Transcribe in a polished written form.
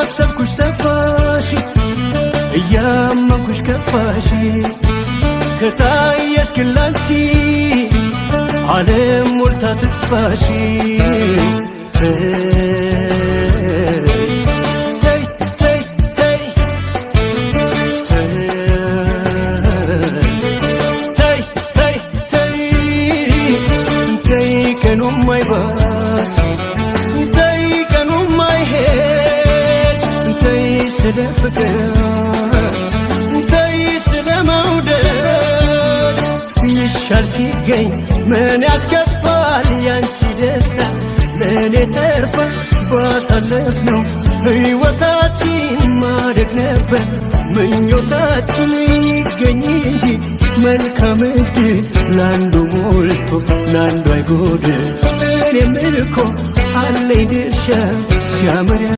እያሰብኩሽ ጠፋሽ፣ እያመንኩሽ ከፋሽ። ከታየሽ ግን ላንቺ ዓለም ሞልታ ተስፋሽ። ተይ ተይ ተይ ተይ ተይ ተይ ተይ ተይ፣ ቀኑም አይባስ፣ ተይ ቀኑም አይሄድ፣ ተይ ስለ ፍቅር፣ ተይ ስለ መውደድ። ይሻል ሲገኝ ምን ያስከፋል? ያንቺ ደስታ ለእኔ ተርፋ። ባሳለፍነው ሕይወታችን ማደግ ነበር ምኞታችን። ይገኝ እንጂ መልካም ዕድል፣ ለአንዱ ሞልቶ ለአንዱ አይጎድል። እኔም እኮ አለኝ ድርሻ ሲያምር።